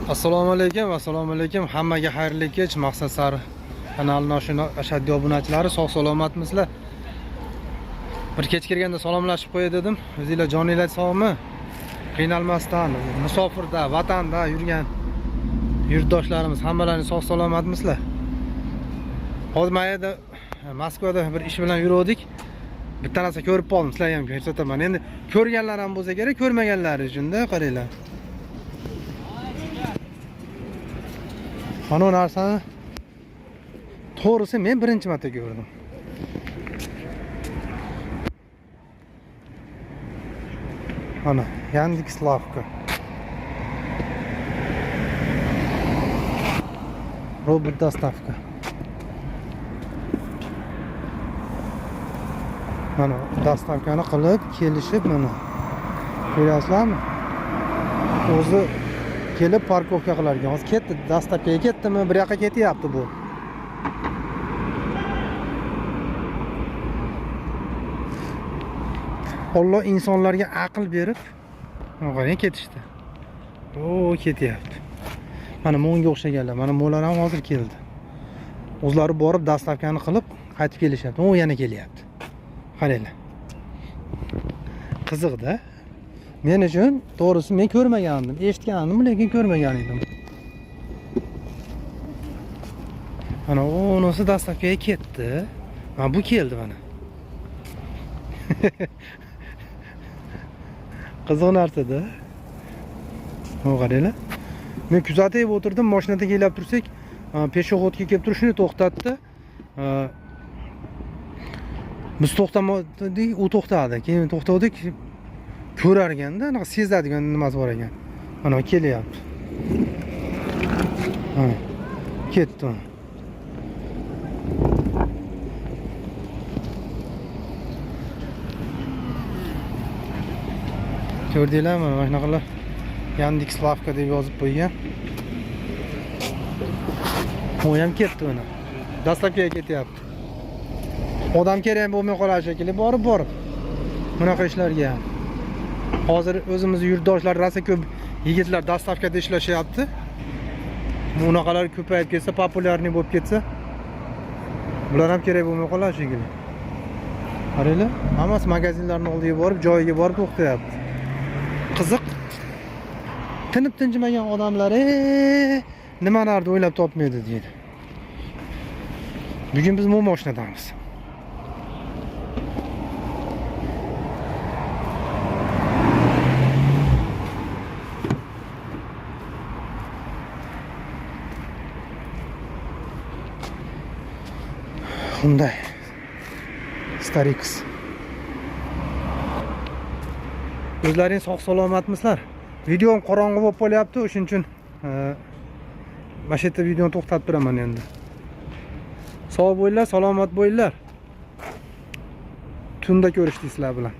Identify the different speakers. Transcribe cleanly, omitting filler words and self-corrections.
Speaker 1: Assalomu alaykum, assalomu alaykum. Hammaga xayrli kech. Maqsad sari kanalining ashaddiy obunachilari, sog' salomatmisizlar? Bir kech kirganda salomlashib qo'yay dedim. O'zinglar joninglar sog'mi? Qiynalmasdan musofirda, vatanda yurgan yurtdoshlarimiz hammalaring sog' salomatmisizlar? Hozir mana yerda Moskvada bir ish bilan yuruvdik. Bitta narsa ko'rib qoldim, sizlarga ham ko'rsataman. Endi ko'rganlar ham bo'lsa kerak, ko'rmaganlar uchun-da, qaranglar. Mana bu narsani to'g'risi men birinchi marta ko'rdim. Mana Yandex Lavka. Robot доставка. Mana доставка ni qilib, kelishib mana. Ko'ryapsizlarmi? O'zi kelib парковка qilar ekan. Hozir ketdi, доставка ga ketdimi, bir yoqqa ketyapti bu. Alloh insonlarga aql berib, mana qarang ketishdi. O, ketyapti. Mana bunga o'xshaganlar, mana bular ham hozir keldi. O'zlari borib доставка ni qilib qaytib kelishyapti. O, yana kelyapti. Qaranglar. Qiziq-da. Men uchun to'g'risi men ko'rmagandim, eshitgandim, lekin ko'rmagan edim. Mana unisi доставка ga ketdi. Mana bu keldi mana. Qiziq narsa-da. O, qaranglar. Men kuzatib o'tirdim, mashinada kelib tursak, пешеход ga kelib turib shuni to'xtatdi. Biz to'xtamadik, u to'xtadi. Keyin to'xtadik. Ko'rar ekanda, anaqa sezadigan nimasi bor ekan. Mana kelyapti. Mana ketdi. Ko'rdinglarmi? Mana shunaqalar Yandex Lavka deb yozib qo'ygan. U ham ketdi mana. Доставка ga ketyapti. Odam kerak bo'lmay qoladi shekilli, borib-borib. Bunaqa ishlarga ham. Hozir o'zimizni yurtdoshlar rosa ko'p yigitlar доставка da ishlashyapti. Bunaqalar ko'payib ketsa, популярный bo'lib ketsa, bular ham kerak bo'lmay qoladi shekilli. Qaranglar, hammasi magazinlarning oldiga borib, joyiga borib to'xtayapti. Qiziq. Tinib tinchimagan odamlar, nimalarni o'ylab topmaydi deydi. Bugun biz bu mashinadamiz. Hyundai Starex. O'zlaring sog' salomatmisizlar? Videom qorong'i bo'lib qolyapti, o'shuning uchun mana shu yerda videoni to'xtatib turaman endi. Sog' bo'linglar, salomat bo'linglar. Tunda ko'rishdik sizlar bilan.